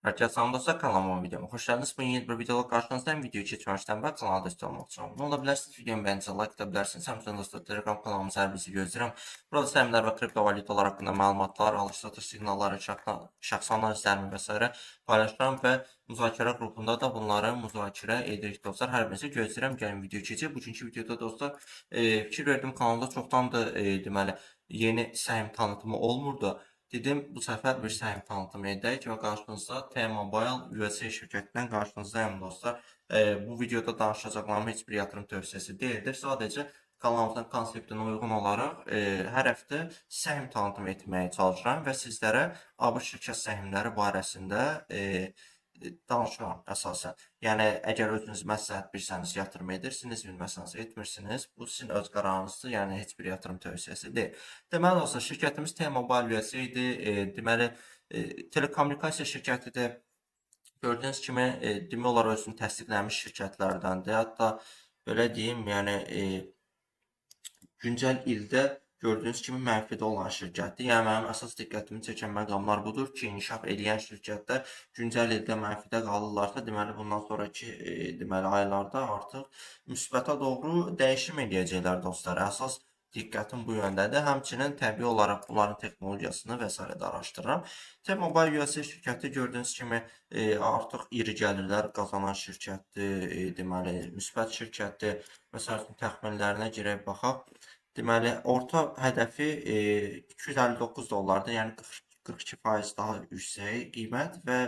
Herkese selam dostlar, kanalıma, videoma hoş geldiniz. Bugün yeni bir videoda karşınızdayım. Videoyu keçməmişdən əvvəl kanala destek olmaq üçün abunə ola bilərsiniz. Videomu beğenirseniz like ata bilərsiniz. Həmçinin dostlar, Telegram kanalımız hər birisi gözləyirəm. Burada səhmlər və kriptovalyutalar haqqında məlumatlar, alış-satış siqnalları, şəxsi analizlərimi və s. paylaşıram və müzakirə qrupunda da bunları müzakirə edirik dostlar. Hər birisi gözləyirəm. Gəlin videoya keçək. Bugünkü videoda dostlar, fikir verdim, kanalda çoxdandır deməli yeni səhim tanıtımı olmurdu. Dedim, bu səfər bir səhim tanıtımı edək və qarşınızda T-Mobile USA şirkətindən qarşınızdayım dostlar. Bu videoda danışacaqlarım heç bir yatırım tövsiyəsi deyildir. Sadəcə kanalımızın konseptinə uyğun olaraq hər həftə səhim tanıtım etməyə çalışıram və sizlərə ABŞ şirkət səhimləri barəsində danışıram əsasən. Yəni, əgər özünüz məsləhət bilsəniz yatırım edirsiniz, bilməsəniz etmirsiniz. Bu sizin öz qərarınızdır, yəni heç bir yatırım tövsiyəsi deyil. Deməli dostlar, şirkətimiz T-Mobile USA idi. Deməli, telekommunikasiya şirkətidir. Gördüyünüz kimi, demək olar özünü təsdiqləmiş şirkətlərdəndir. Hətta belə deyim, yəni güncəl ildə gördüyünüz kimi mənfidə olan şirkətdir. Yəni mənim əsas diqqətimi çəkən məqamlar budur ki, inkişaf eləyən şirkətlər güncəl ildə mənfidə qalırlarsa, deməli bundan sonraki deməli aylarda artıq müsbətə doğru dəyişim eləyəcəklər dostlar. Əsas diqqətim bu yöndədir. Həmçinin təbii olaraq bunların texnologiyasını və s. də araşdırıram. T-Mobile USA şirkəti gördüyünüz kimi artıq iri gəlirlər qazanan şirkətdir, deməli müsbət şirkətdir. Məsəl üçün təxminlərinə girək baxaq. Deməli, orta hədəfi 259 dollardır, yəni 42% daha yüksək qiymət və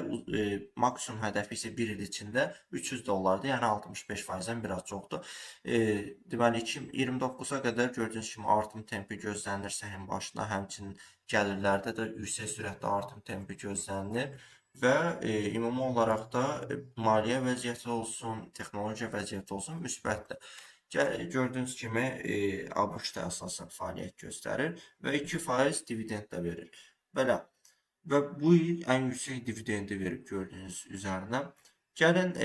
maksimum hədəfi isə bir il içində 300 dollardır, yəni 65%-dən biraz çoxdur. Deməli, 2029-a qədər gördüyünüz kimi artım tempi gözlənilir səhim başına, həmçinin gəlirlərdə də yüksək sürətli artım tempi gözlənilir və ümumi olaraq da maliyyə vəziyyəti olsun, texnologiya vəziyyəti olsun müsbətdir. Gördüyünüz kimi ABŞ-da əsasən fəaliyyət göstərir və 2% dividend də verir. Belə. Və bu il ən yüksək dividendi verib gördüyünüz üzərinə. Gəlin,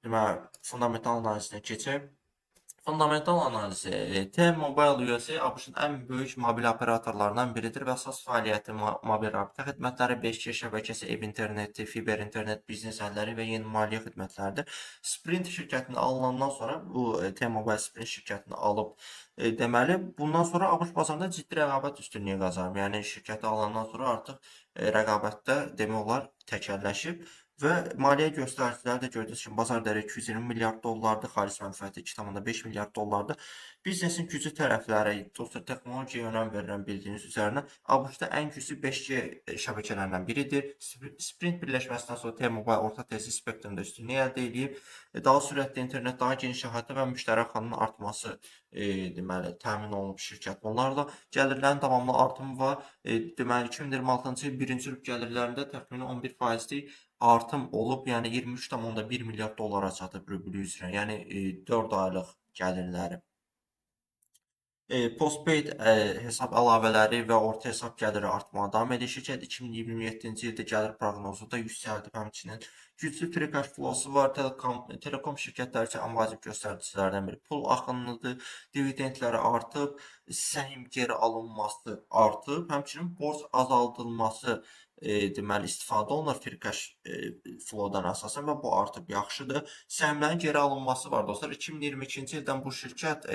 deməli, fundamental analizinə keçək. Fundamental analizi. T-Mobile USA ABŞ-ın ən böyük mobil operatorlarından biridir və əsas fəaliyyəti mobil rabitə xidmətləri, 5G şəbəkəsi, ev interneti, fiber internet, biznes əlləri və yeni maliyyə xidmətləridir. Sprint şirkətini alınandan sonra bu T-Mobile Sprint şirkətini alıb, deməli, bundan sonra ABŞ bazarında ciddi rəqabət üstünlüyü qazanıb. Yəni şirkəti alandan sonra artıq rəqabətdə demək olar təkərləşib. Və maliyyə göstəriciləri də gördüyünüz kimi bazar dəyəri 220 milyard dollardır, xalis mənfəəti 2,5 milyard dollardır. Biznesin güclü tərəfləri, dostlar, texnologiyaya önəm verirəm bildiyiniz üzərinə. ABŞ-da ən güclü 5G şəbəkələrindən biridir. Sprint birləşməsindən sonra T-Mobile orta tezlik spektrində üstünlük əldə edib. Daha sürətli internet, daha geniş əhatə və müştəri axınının artması deməli, təmin olunub şirkət. Bunlarla gəlirlərin davamlı artımı var. Deməli, 2026-cı il birinci rüb gəlirlərində təxmini 11%lik artım olub, yəni 23,1 milyard dollara çatıb rübli üzrə, yəni 4 aylıq gəlirləri. Postpaid hesab əlavələri və orta hesab gəliri artmağa davam edir. Şirkət 2027-ci ildə gəlir proqnozu da yüksəldib həmçinin. Güclü free cash flow-su var. Telekom şirkətləri üçün ən vacib göstəricilərdən biri pul axınıdır. Dividendləri artıb, səhim geri alınması artıb, həmçinin borc azaldılması deməli istifadə olunur free cash flow-dan əsasən və bu artıb, yaxşıdır. Səhmlərin geri alınması var dostlar. 2022-ci ildən bu şirkət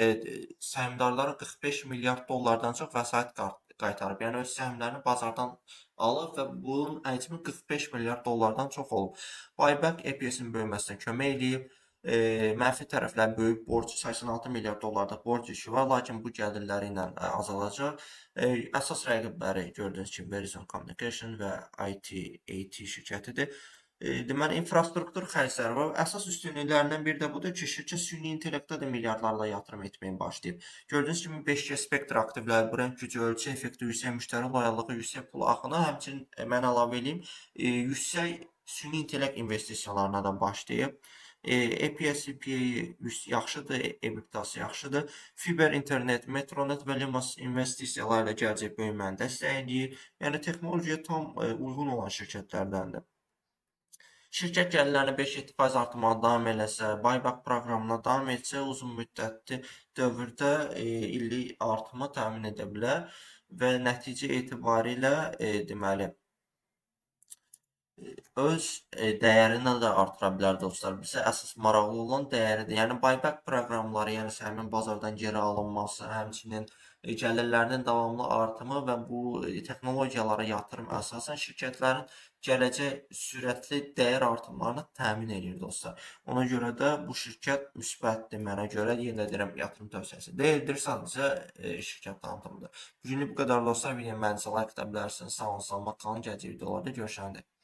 səhmdarlara 45 milyard dollardan çox vəsait qaytarıb. Yəni öz səhmlərini bazardan alıb və bunun həcmi 45 milyard dollardan çox olub. Buyback EPS-in böyüməsinə kömək eləyib. Mənfi tərəflər böyük borc, 86 milyard dollarlıq borc yükü var, lakin bu gəlirləri ilə azalacaq. Əsas rəqibləri gördüyünüz kimi Verizon Communication və AT&T şirkətidir. Deməli, infrastruktur xərcləri var. Əsas üstünlüklərindən biri də budur ki, şirkət süni intellektə də milyardlarla yatırım etməyə başlayıb. Gördüyünüz kimi 5G spektr aktivləri, brend gücü, ölçü effekti, yüksək müştəri loyallığı, yüksək pul axını, həmçinin mən əlavə eləyim, yüksək süni intellekt investisiyalarına da başlayıb. EPS, PE yaxşıdır, EBITDA-sı yaxşıdır. Fiber internet, Metronet və Lumos investisiyaları ilə gələcək böyüməni dəstəkləyir. Yəni texnologiyaya tam uyğun olan şirkətlərdəndir. Şirkət gəlirlərini 5-7% artımağa davam eləsə, buyback proqramına davam etsə, uzun müddətli dövrdə illik artımı təmin edə bilər və nəticə etibarilə deməli, Öz dəyərini də artıra bilər dostlar. Bizə əsas maraqlı olan dəyəridir. Yəni buyback proqramları, yəni səhmin bazardan geri alınması, həmçinin gəlirlərinin davamlı artımı və bu texnologiyalara yatırım əsasən şirkətlərin gələcək sürətli dəyər artımlarını təmin edir dostlar. Ona görə də bu şirkət müsbətdir mənə görə. Yenə də deyirəm, yatırım tövsiyəsi deyildir, sadəcə şirkət tanıtımıdır. Bugünlük bu qədər dostlar. Videonu məncə like edə bilərsiniz. Sağ olun, salamat qalın. Gələcək videolarda görüşənədək.